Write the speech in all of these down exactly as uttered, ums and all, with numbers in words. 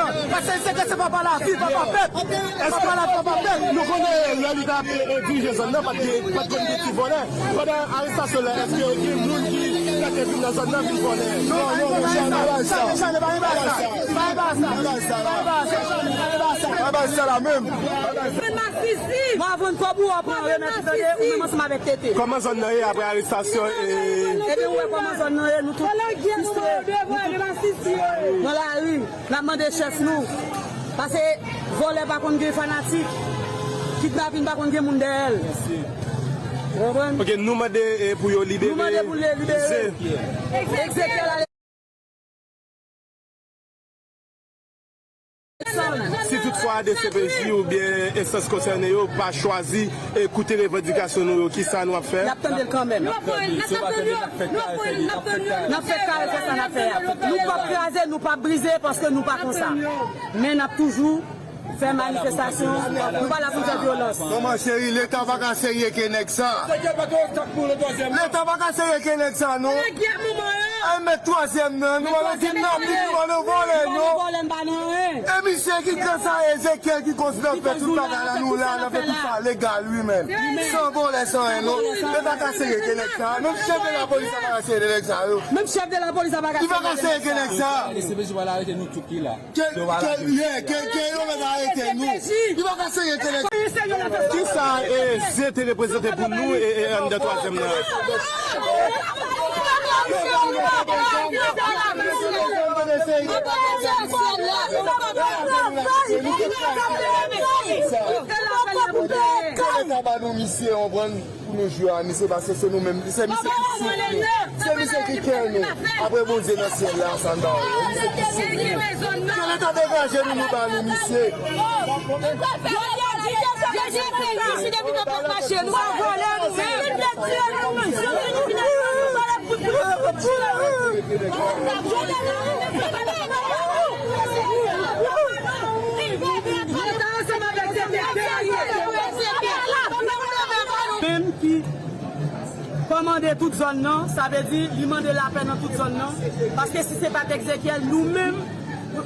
Senkant. Paske Senkant se papa lavi, papa pèp. Papa lavi, papa pèp. Nou konnen lè li t ap, e, dirije zòn nan, pa t gen, pa t konn gen ti vòlè. Pandan arestasyon la, èske gen moun ki tante vin nan zòn nan vin vòlè? Non, non, monchè, pa bay sa. Pa bay sa. Pa bay sa la menm. Mwen ap vann kòb ou, w ap pran remèt ou, tande, ou menm ansanm avèk Tete. Kòman zòn nan ye apre arestasyon, e? Ebyen, ou wè kòman zòn nan ye, nou tout fristre, nou tout nan lari, n ap mande chèf nou. Paske vòlè pa konn gen fanatik, kidnapin pa konn gen moun dèyè l. Ou konprann? Ok, nou mande, e, pou yo libere. Nou mande pou yo libere Ezekiel. Ezekiel Alexandre. Si toutfwa D C P J oubyen enstans konsène yo pa chwazi, e, koute revandikasyon nou yo, kisa nou ap fè? N ap tande l kanmenm. N ap fè kare fè sa n ap fè a. Nou p ap kraze, nou p ap brize, paske nou pa konsa. Men n ap toujou fè manifestasyon, nou pa la pou fè vyolans. Kòman, cheri, Leta pa ka serye ke nèg sa? Leta pa ka serye ke nèg sa, non. Ay, mèt twazyèm nan, nou pa nan kidnapin, nou pa nan vòlè, non. E misye ki gran sa, Ezekiel ki konz nan fè tout bagay la, nou la, n ap fè tout sa legal, wi, men. San vòlè, san anyen, non. Leta ka serye ke nèg sa. Menm chèf de lapolis la pa ka serye ke nèg sa, yo. Menm chèf de lapolis la pa ka serye ke nèg sa. Li pa ka serye ke nèg sa. D C P J pral arete nou tout ki la. Ke, ke, yeah, ke, ke yo mèt arete nou. Li pa ka serye ke nèg. Kisa, e, Ze te reprezante pou nou, e, e, anndan twazyèm nan? Leta ba nou misye, w konprann? Pou nou jwe a misye, paske se nou menm, se misye ki soufri. Se misye ki kè nou. Apre Bondye nan syèl la, sa n pa wè. Misye ki soufri. Ke Leta degaje nou, nou ba nou misye. Menm ki kòmande tout zòn nan, sa vle di li mande lapè nan tout zòn nan. Paske si se pa t Ezekiel, nou menm,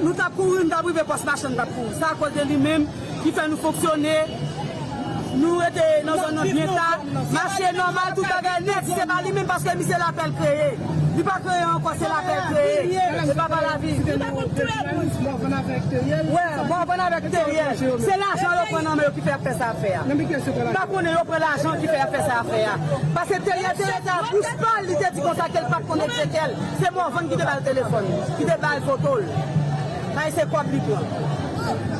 nou t ap kouri, nou t ap rive pòs Machan, nou t ap kouri. Se akoz de li menm ki fè nou fonksyone. Nou rete nan zòn nan byen ta, mache nòmal, tout bagay nèt. Si se pa li menm, paske misye lapè l kreye. Li pa kreye ankò, se lapè l kreye. Se pa pa lavi. Wè, Mòvann avèk Teriel. Se lajan yo pran nan men yo ki fè y ap fè sa y ap fè a. M pa konnen yo pran lajan ki fè y ap fè sa y ap fè a. Paske Teriel te rete ak bouch pa l, li te di konsa ke l pa t konn Ezekiel. Se Mòvann ki te ba l telefòn, ki te ba l foto l. Bay se kòb li pran.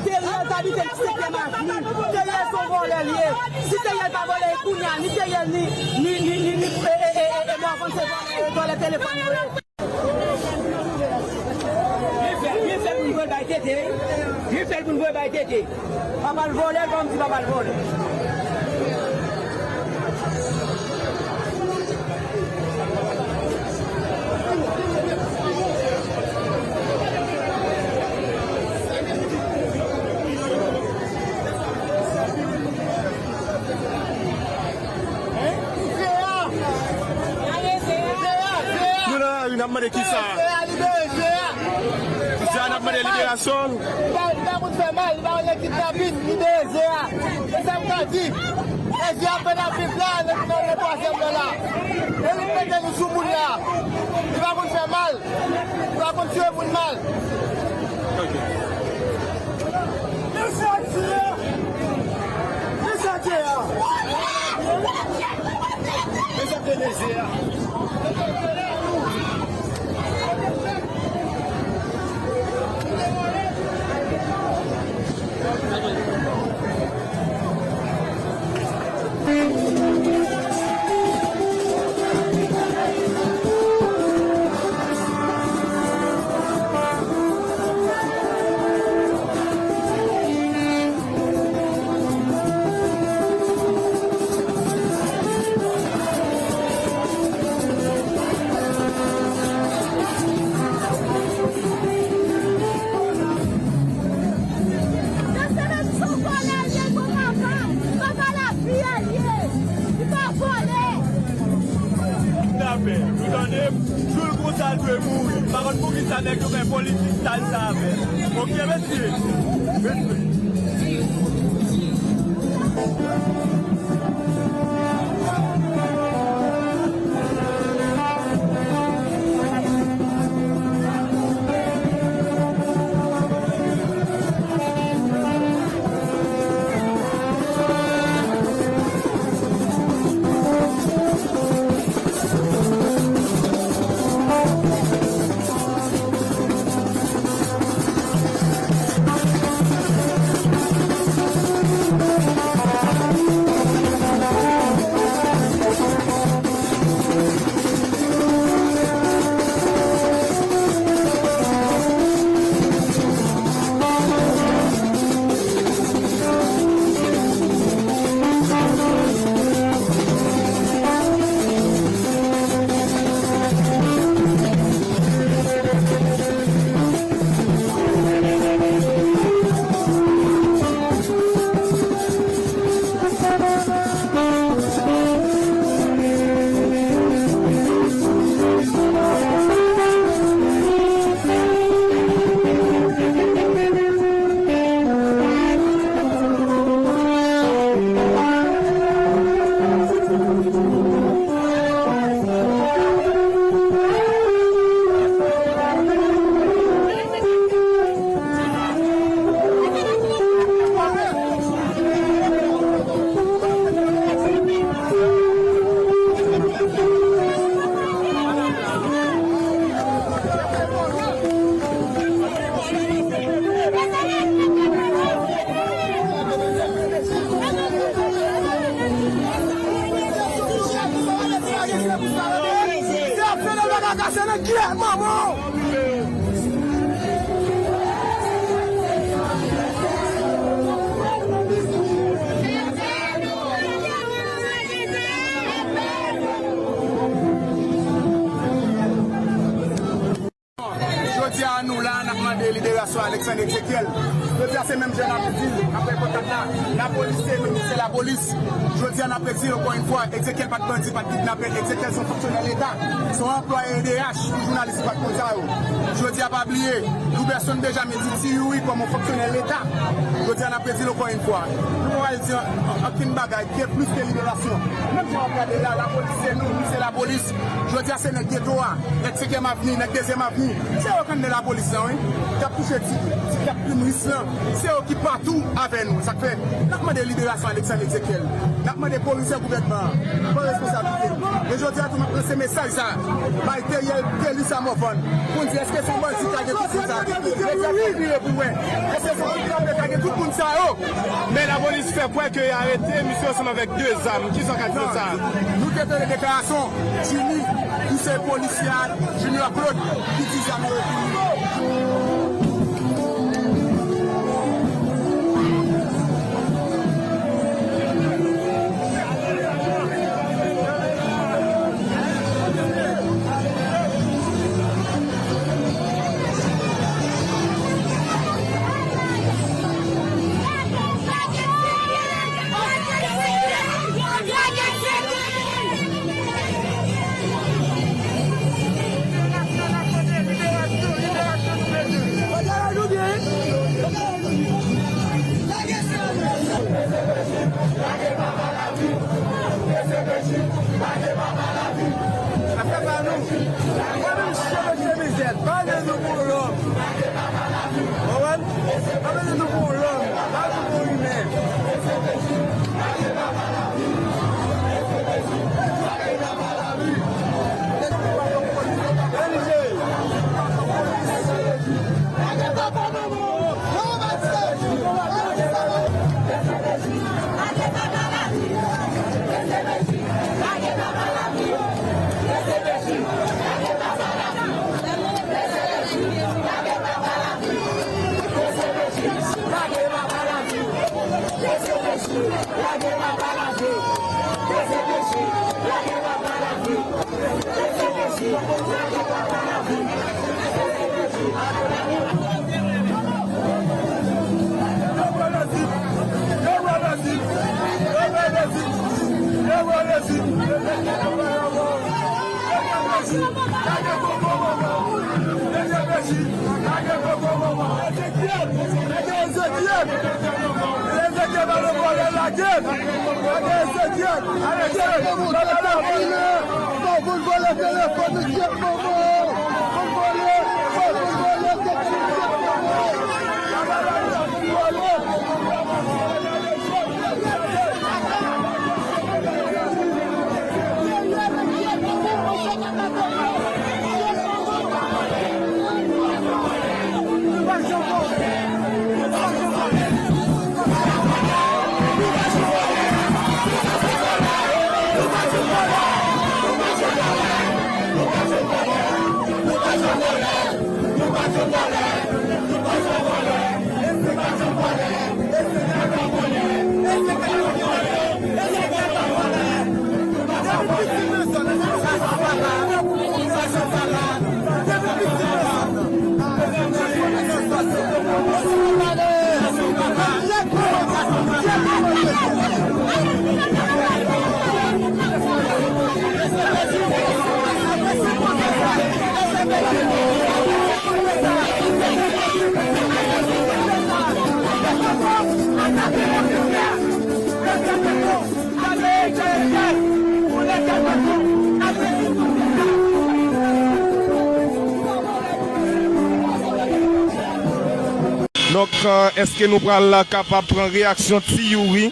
Teriel t abite nan senkyèm avni. Teriel se yon vòlè l ye. Si Teriel pa vòlè, e kounye a, ni Teriel, ni, ni, ni, ni, ni, e, e, e, e, e Mòvann se vòlè, vòlè telefòn yo ye. Byen fè, byen fè pou n voye l bay Tete. Byen fè l pou n voye l bay Tete. Papa l vòlè, kòm si papa l vòlè. Nou nan lari, n ap mande kisa? Jodi a, n ap mande liberasyon l. Li pa, li pa konn fè mal, li pa konn kidnapin, libere Ze a. Se sa m ka di. E Ze ap fè n ap viv la, nan, nan, nan twazyèm nan la. E li mete nou sou moun la. Li pa konn fè mal. Li pa konn tiye moun mal. Ok. Mesye a tiye! Mesye a tiye a! Mesye a tiye mesye a! Ou tande m? Joul konsa l dwe mouri. M pa konn poukisa nèg yo fè politik sal sa avè l. Oke, mesye. Respè. Jodi a, nou la, n ap mande liberasyon Alexandre Ezekiel. Jodi a, se menm jan n ap di l, apre pankart la, lapolis se nou, se lapolis. Jodi a, n ap redi l ankò yon fwa, Ezekiel pa t bandi, pa t kidnapè, Ezekiel se yon fonksyonè Leta, se yon anplwaye E D H, pou jounalis ki pa t konn sa yo. Jodi a, pa bliye, Louberson Benjamin di Ti Youri kòm yon fonksyonè Leta. Jodi a, n ap redi l ankò yon fwa. Nou pa pral di an, an, ankenn bagay, ke plis ke liberasyon. Menm jan w ap gade la, lapolis se nou, nou se lapolis. Jodi a, se nèg geto a, nèg senkyèm avni, nèg dezyèm avni. Se yo k anndan lapolis lan, wi. K ap touche ti, ti, k ap plim ris lan. Se yo ki patou avè nou. Sa k fè, n ap mande liberasyon Alexandre Ezekiel. N ap mande komisè gouvènman an pran responsablite l. E jodi a tou, m ap lanse mesaj sa a bay Teriel Telus a Mòvann pou n di, èske se yon bandi k lage tout moun sa a? Jodi a, fò n vire pou wè. Èske se yon kidnapè k lage tout moun sa yo? Men lapolis fè kwè ke y arete misye ansanm avèk de zam. Kisa w ka di sou sa? Nou te tande deklarasyon Jimmy, ki se polisye a, Junior Claude, ki di zam yo epi li. Afè pa nou. Mwen menm, cheve chemizyèt, pa bezwen nou pou lòm. Konprann? Pa bezwen nou pou lòm, pa bezwen pou imè. Lage koko manman. Mesye Pesi, lage koko manman. Ezekyèl, lage Ezekyèl. Ezekyèl pa nan vòlè, lage. Lage Ezekyèl. Arete. Lage la. Fò vin vòlè telefòn, kèt manman. Fò vòlè, fò vin vòlè, kèt manman. Donk, euh, èske nou pral kapab pran reyaksyon Ti Youri,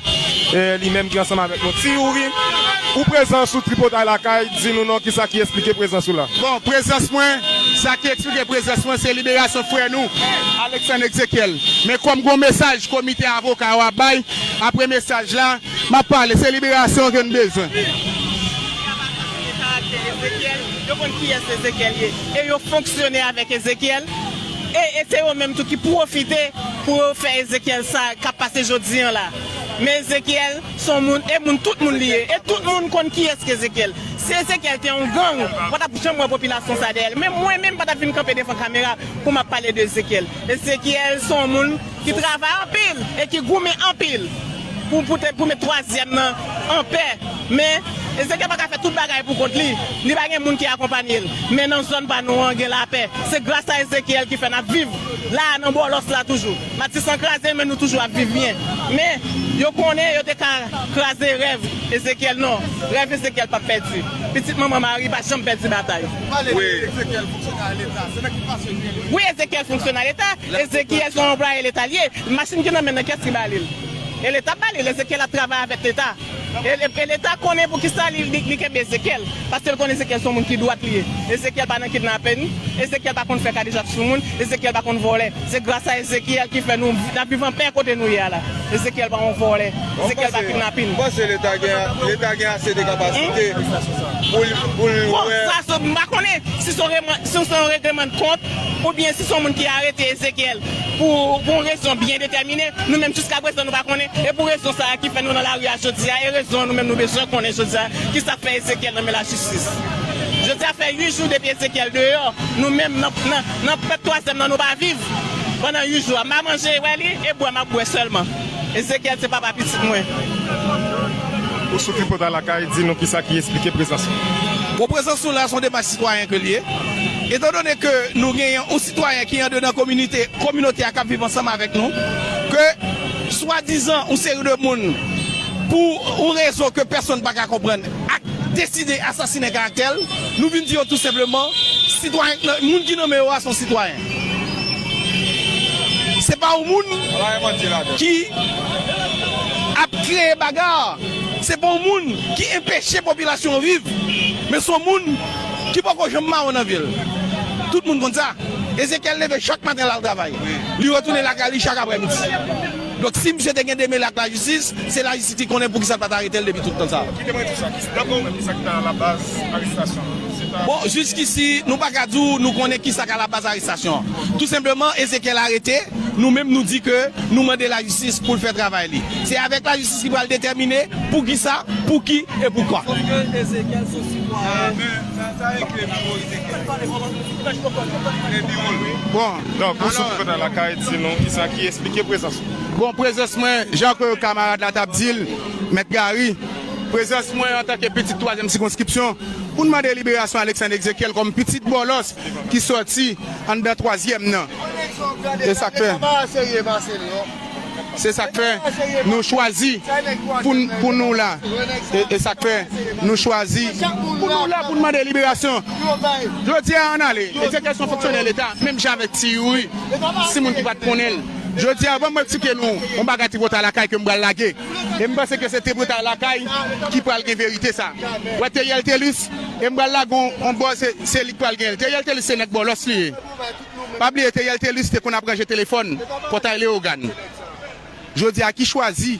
euh, li menm ki ansanm avèk nou? Ti Youri, ou prezan sou Tripotay Lakay, di nou non, kisa ki eksplike prezans ou la? Bon, prezans mwen, sa ki eksplike prezans mwen, se liberasyon frè nou, Alexandre Ezekiel. Men kòm gon mesaj komite avoka yo ap bay, apre mesaj la, m ap pale, se liberasyon ke n bezwen. Karaktè Ezekiel, yo konn kiyès Ezekiel ye. E yo fonksyone avèk Ezekiel. E, e se yo menm tou ki pwofite pou yo fè Ezekiel sa k ap pase jodi an la. Men Ezekiel se yon moun, e moun, tout moun li ye. E tout moun konn kiyès ki Ezekiel. Si Ezekiel te yon gang, ou pa t ap janm wè popilasyon sa dèyè l. Men mwen menm pa t ap vin kanpe devan kamera pou m ap pale de Ezekiel. Ezekiel se yon moun ki travay anpil e ki goumen anpil pou, pou, te, pou met twazyèm nan anpè. Men, Ezekiel pa ka fè tout bagay pou kont li. Li pa gen moun ki akonpanye l. Men nan zòn pa nou an, gen lapè. Se gras a Ezekiel ki fè n ap viv la, nan bòlòs la toujou. Matisan kraze, men nou toujou ap viv byen. Men, yo konnen yo te ka kraze rèv Ezekiel, non. Rèv Ezekiel p ap pèdi. Pitit manman Mari pa janm pèdi batay. Wi. Ezekiel fonksyone a Leta. Se nan ki fason li ye? Wi, Ezekiel fonksyone a Leta. Ezekiel se yon anplwaye Leta li ye. Machin ki nan men nan kiyès ki ba li l? E Leta ba li l. Ezekiel ap travay avèk Leta. E, e, e Leta konnen poukisa li, li, li kenbe Ezekiel. Paske l konnen Ezekiel se yon moun ki dwat li ye. Ezekiel pa nan kidnapin. Ezekiel pa konn fè kadejak sou moun. Ezekiel pa konn vòlè. Se gras a Ezekiel ki fè nou, n ap viv anpè kote nou ye a la. Ezekiel pa yon vòlè. Ezekiel pa kidnapin. Ou panse Leta gen, Leta gen ase de kapasite pou l, pou l wè? Bon, sa, sa, m pa konnen si se yon reman-, si se yon regleman de kont, oubyen si se yon moun ki arete Ezekiel pou, pou yon rezon byen detèmine, nou menm jiskaprezan nou pa konnen. E pou rezon sa a ki fè nou nan lari a jodi a, e rezon nou menm nou bezwen konnen jodi a, kisa k fè Ezekiel nan men lajistis. Jodi a fè uit jou depi Ezekiel deyò, nou menm nan, nan, nan pèp twazyèm nan nou pa viv pandan uit jou a. M a manje, wè li, e bwè m ap bwè sèlman. Ezekiel se papa pitit mwen. Ou sou Tripotay Lakay, di nou kisa ki eksplike prezans ou. Bon, prezans nou la, se yon demach sitwayen ke l ye. Etandone ke nou genyen yon sitwayen ki andedan kominote, kominote a k ap viv ansanm avèk nou, ke swadizan yon seri de moun, pou yon rezon ke pèsonn pa ka konprann, ak deside asasinen karaktè l, nou vin di yo tou senpleman, sitwayen, moun ki nonmen yo a se yon sitwayen. Se pa yon moun ki ap kreye baga. Se pa yon moun ki enpeche popilasyon an viv. Men se yon moun ki poko janm mawon nan vye l. Tout moun konn sa. Ezekiel leve chak maten l al travay. Li retounen lakay li chak aprèmidi. Donk, si misye te gen demele ak lajistis, se lajistis ki konnen poukisa l pa t arete l depi tout tan sa a. Kite mwen di w sa, kisa, daprè ou menm, kisa ki ta alabaz arestasyon an? Se ta... Bon, jiskisi, nou pa ka di w nou konnen kisa k alabaz arestasyon an. Tou senpleman, Ezekiel arete, nou menm nou di ke nou mande lajistis pou l fè travay li. Se avèk lajistis ki pral detèmine poukisa, pouki e poukwa. Bon, donk, ou sou Tripotay Lakay, di nou kisa ki eksplike prezans ou. Bon, prezans mwen, jan ke kamarad la t ap di l, Mèt Gary, Prezans mwen antanke pitit twazyèm sikonskripsyon pou n mande liberasyon Alexandre Exekiel kòm pitit bòlòs ki sòti anndan twazyèm nan. E sa k fè, se sa k fè nou chwazi pou n, pou nou la. E, e sa k fè nou chwazi pou nou la pou n mande liberasyon. Jodi a, ann ale. Exekiel se yon fonksyonè Leta, menm jan avèk Ti Youri, si moun ki pa t konnen l. Jodi a, ban mwen eksplike nou yon bagay Tripotay Lakay ke m pral lage. E m panse ke se Tripotay Lakay ki pral gen verite sa. Wè Theriel Thelus, e m pral lage yon, yon bò, se, se li k pral gen l. Theriel Thelus se nèg bòlòs li ye. Pa bliye, Theriel Thelus te konn ap ranje telefòn Pòtay Leyogàn. Jodi a ki chwazi,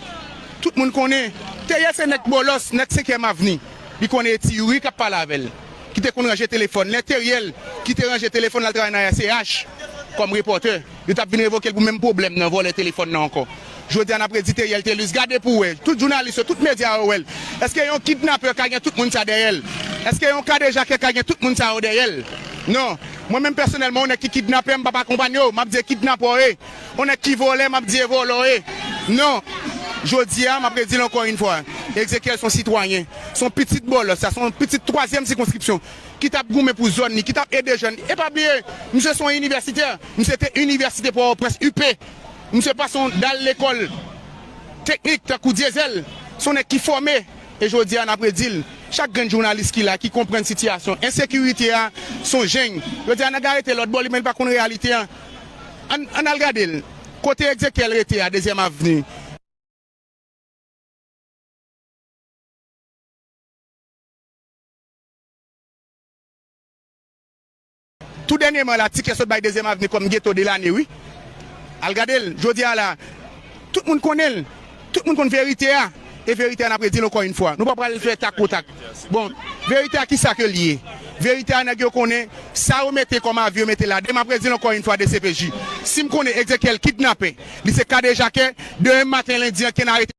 tout moun konnen. Theriel se nèg bòlòs, nèg senkyèm avni. Li konnen e Ti Youri k ap pale avè l, ki te konn ranje telefòn. Lè Theriel ki te ranje telefòn l al travay nan R C H kòm repòtè, yo t ap vin revoke l pou menm pwoblèm nan, vòlè telefòn nan ankò. Jodi a, n ap redi Theriel Thelus, gade pou w wè. Tout jounalis yo, tout medya yo wè l. Èske yon kidnapè ka gen tout moun sa dèyè l? Èske yon kadejakè ka gen tout moun sa yo dèyè l? Non. Mwen menm pèsonèlman, yon nèg ki kidnape m, m p ap akonpanye w. M ap di e kidnapè w ye. Yon nèg ki vòlè, m ap di e vòlè w ye. Non. Jodi a, m ap redi l ankò yon fwa. Exekiel se yon sitwayen. Se yon pitit bòlòs, sa se yon pitit twazyèm sikonskripsyon ki t ap goumen pou zòn li, ki t ap ede jèn. E pa bliye, misye se yon inivèsitè. Misye te inivèsite Pòtoprens, U P. Misye pase yon dal lekòl teknik tankou Dyezèl. Se yon nèg ki fòme. E jodi a, n ap redi l. Chak grenn jounalis ki la, ki konprann sitiyasyon ensekirite a, se yon jeng. Jodi a, nèg la rete lòt bò, li menm li pa konn reyalite a. Ann, ann al gade l. Kote Exekiel rete a, Dezyèm Avni. Tou dènyèman la, Tikè sot bay Dezyèm Avni kòm geto de lane, wi. Al gade l, jodi a la, tout moun konnen l. Tout moun konn verite a. E verite a, n ap redi l ankò yon fwa. Nou pa pral fè tak pou tak. Bon, verite a, kisa ke l ye? Verite a, nèg yo konnen sa yo mete kòm avi, yo mete ladan. M ap redi l ankò yon fwa, D C P J. Si m konnen Exekiel kidnape, li se kadejakè, demen maten lendi an, ke n arete